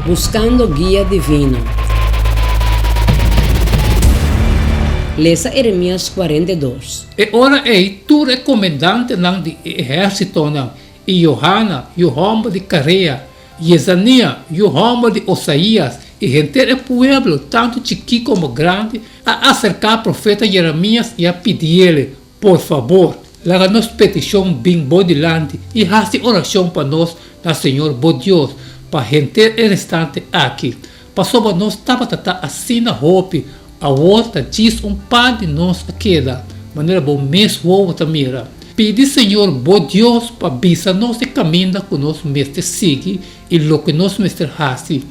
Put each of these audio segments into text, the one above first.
Buskando guia divino. Lesa Eremias 42. E ora ei tur e komendantenan di e ehérsitonan i Johana, yu hòmber di Karea, Jezania, yu hòmber di Osaías, i henter e pueblo, tantu chikí komo grandi, a aserká profeta Jeremias i a pidiele, Por fabor, laga nos petishon bin bo dilanti i hasi orashon pa nos na Señor bo Dios pa henter e restante aki, pasobra nos tabata ta asina hopi, awor ta djis un par di nos a keda, manera bo mes wowo ta mira. Pidi Señor bo Dios pa bisa nos e kaminda ku nos mester sigui i loke nos mester hasi.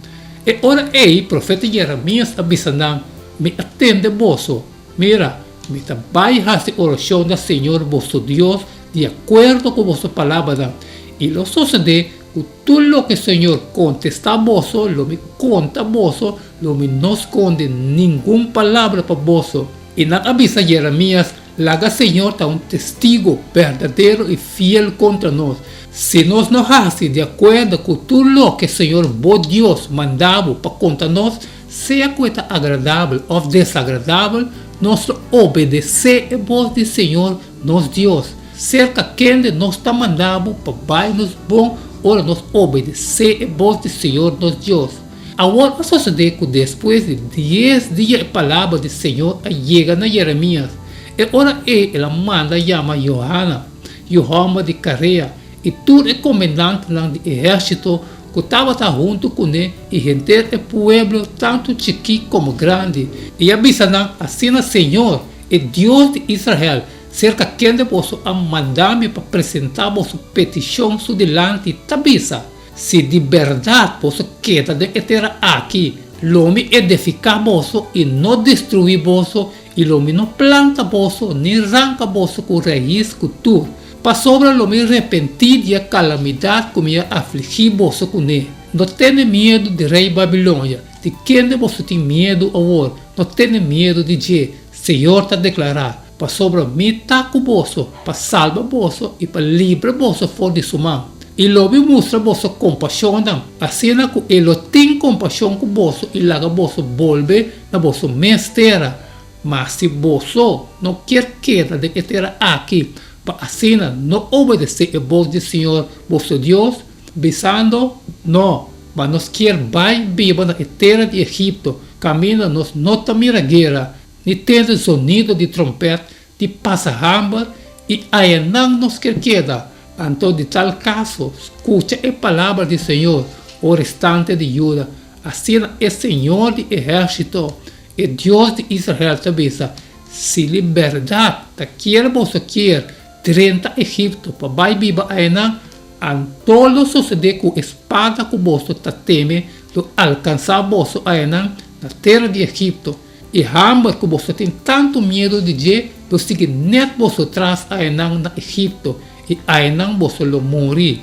E ora ei profeta Jeremias a bisa nan, Mi a tende boso. Mira, mi ta bai hasi orashon na Señor boso Dios di akuerdo ku boso palabranan, i lo sosodé ku tur loke Señor kontestá boso lo mi konta boso, lo mi no skonde ningun palabra pa boso. I nan a bisa Jeremias, Laga Señor ta un testigu berdadero i fiel kontra nos, si nos no hasi di akuerdo ku tur loke Señor bo Dios manda bo pa konta nos, Sea ku e ta agradabel òf desagradabel, nos lo obedesé e bos di Señor nos Dios, serka kende nos ta manda bo pa bai nos bon ora nos obedesé e bos di Señor nos Dios. Awor a sosodé ku despues di dies dia e palabra di Señor a yega na Jeremias. E ora ei el a manda yama Johana, yu hòmber di Karea, i tur e komendantenan di ehérsito ku tabata huntu kuné i henter e pueblo tantu chikí komo grandi, i a bisa nan, Asina señor, e Dios di Israel, serka kende boso a manda mi pa presentá boso petishon su dilanti, ta bisa, Si di bèrdat boso keda den e tera aki, lo mi edifiká boso i no destruí boso, i lo mi no planta boso ni ranka boso ku rais ku tur. Pasobra lo mi repentí di e kalamidat ku mi a afligí boso kuné. No tene miedu di rei Babilonia, di kende boso tin miedu awor, no tene miedu di dje, Señor ta deklará, pasobra mi ta ku boso pa salba boso i pa libra boso for di su man. I lo mi mustra boso kompashonnan, asina ku e lo tin kompashon ku boso i laga boso bolbe na boso mes tera. Ma si boso no kier keda den e tera aki, pa asina no obedesé e bos di Señor boso Dios, bisando, No, ma nos kier bai biba na e tera di Egipto, kaminda nos no ta mira guera, ni tende zonido di trompèt, di pasa hamber, i ayanan nos kier keda. Anto di tal kaso, skucha e palabra di Señor, o restante di Juda, asina e Señor di ehérsito, E Dios di Israel ta bisa, Si li bèrdat ta kier boso kier drenta Egipto pa bai biba einan, anto lo sosodé ku e spada ku boso ta teme lo alkansá boso einan na tera di Egipto, i hamber ku boso tin tantu miedu di dje lo sigui nèt boso tras einan na Egipto, i einan boso lo muri.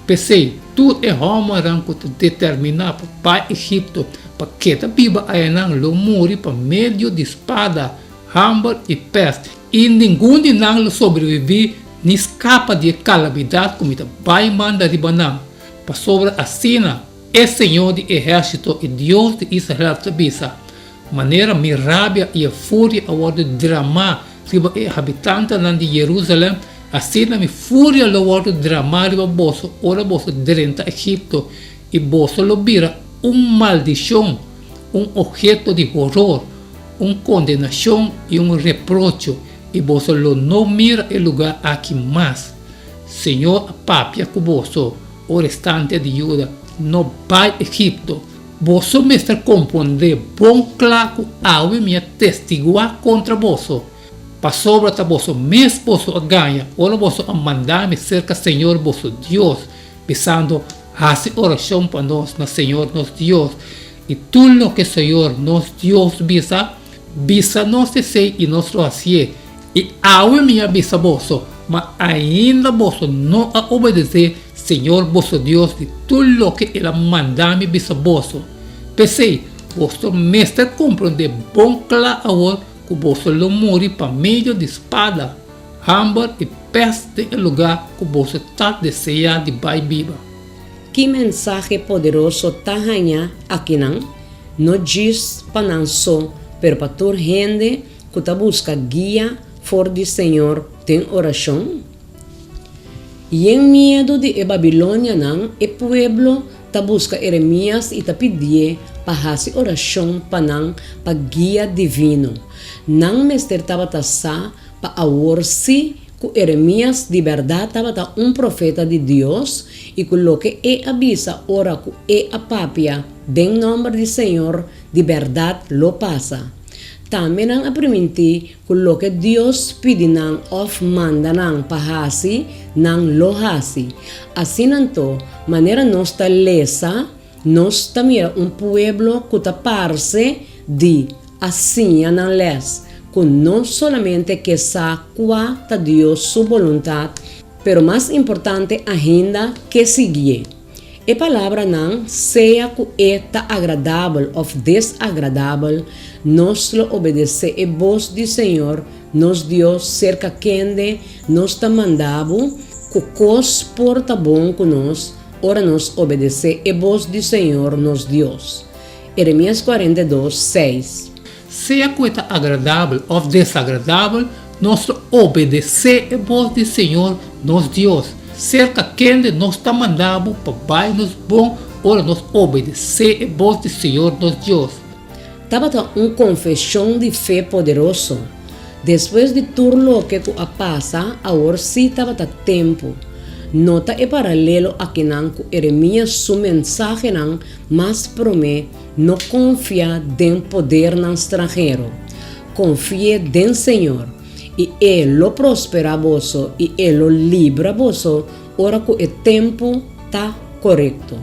P'esei, tur e hòmbernan ku ta determiná pa bai Egipto pa keda biba ayanan lo muri pa medio di spada, hamber i pèst, i ningun di nan lo sobrebibí ni skapa di e kalamidat ku mi ta bai manda riba nan. Pasobra asina e señor di ehérsito, e Dios di Israel, ta bisa, Manera mi rabia i e furia a wòrdu dramá riba e habitantenan di Jerusalèm, asina mi furia lo wòrdu dramá riba boso ora boso drenta Egipto, i boso lo bira un maldishon, un opheto di horor, un kondenashon i un reprocho, i boso lo no mira e lugá aki mas. Señor a papia ku boso, o restante di Juda, no bai Egipto. Boso mester komprondé bon kla ku awe mi a testiguá kontra boso, pasobra ta boso mes boso a gaña ora boso a manda mi serka Señor boso Dios, bisando, Hasi orashon pa nos na Señor nos Dios, i tur loke Señor nos Dios bisa, bisa nos esei i nos lo hasié. I awe mi a bisa boso, ma ainda boso no a obedesé Señor boso Dios di tur loke El a manda mi bisa boso. P'esei, boso mester komprondé bon kla awor ku boso lo muri pa medio di spada, hamber i pèst den e lugá ku boso ta deseá di bai biba. Ki mensahe poderoso ta haña akinan, no djis pa nan so, pero pa tur hende ku ta buska guia for di Señor den orashon? Yen miedu di e babilonianan, e pueblo ta buska Eremias i ta pidié pa hasi orashon pa nan pa guia divino. Nan mester tabata sa pa awor sí ku Eremias di bèrdat tabata un profeta di Dios i ku loke e a bisa ora ku e a papia den nòmber di Señor di bèrdat lo pasa. Tambe nan a primintí ku loke Dios pidi nan òf manda nan pa hasi, nan lo hasi. Asina anto, manera nos ta lesa, nos ta mira un pueblo ku ta parse di a siña nan lès, ku no solamente ke sa kua ta Dios su boluntat, pero mas importante ainda ke siguié. E palabranan, sea ku e ta agradabel òf desagradabel, nos lo obedesé e bos di Señor nos Dios serka kende nos ta manda bo, ku kos por ta bon ku nos ora nos obedesé e bos di Señor nos Dios. Eremias 42, 6. Sea ku e ta agradabel òf desagradabel, nos lo obedesé e bos di Señor nos Dios, serka kende nos ta manda bo pa bai nos bon ora nos obedesé e bos di Señor nos Dios. Tabata un konfeshon di fe poderoso. Despues di tur loke ku a pasa, awor sí tabata tempu. Nota e paralelo akinan ku Eremias su mensahenan mas promé No konfia den podernan stranhero. Konfi'é den Señor, i E lo prosperá boso i E lo libra boso ora ku e tempu ta korekto.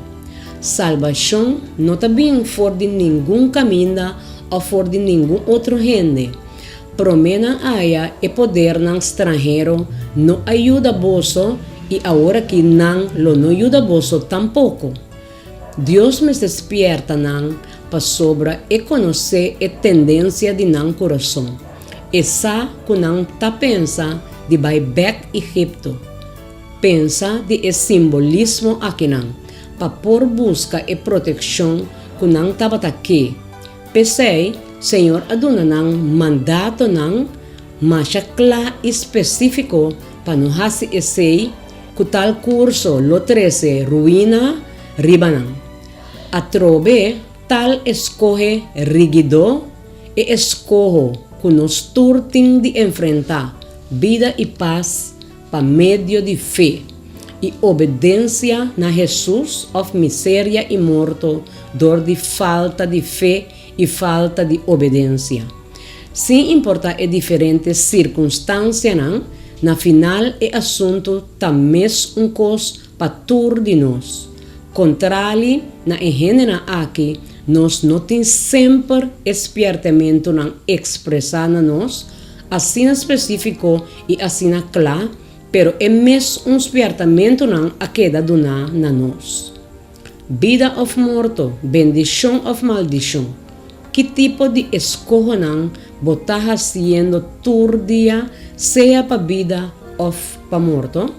Salbashon no ta bin for di ningun kaminda òf for di ningun otro hende. Promé nan aya e podernan stranhero no a yuda boso i aworakí nan lo no yuda boso tampoko. Dios mester spierta nan pasobra e konosé e tendensia di nan kurason. E sa ku nan ta pensa di bai bèk Egipto. Pensa di e simbolismo akinan, pa por buska e protekshon ku nan tabata ke. P'esei, Señor a duna nan mandatonan masha kla i spesífiko pa no hasi esei, Ku tal kurso lo trese ruina riba nan. Atrobe tal eskohe rigido, e eskoho ku nos tur tin di enfrentá bida i pas pa medio di fe i obedensia na Hesus òf miseria i morto dor di falta di fe i falta di obedensia. Sin importá e diferente sirkunstansianan, na final e asuntu ta mes un kos pa tur di nos. Kontrali na e hendenan aki, nos no tin semper e spièrtamentunan ekspresá na nos asina spesífiko i asina kla, pero e mes un spièrtamentunan a keda duná na nos. Bida òf morto, bendishon òf maldishon, ki tipo di eskohonan bo ta hasiendo tur dia sea pa bida òf pa morto?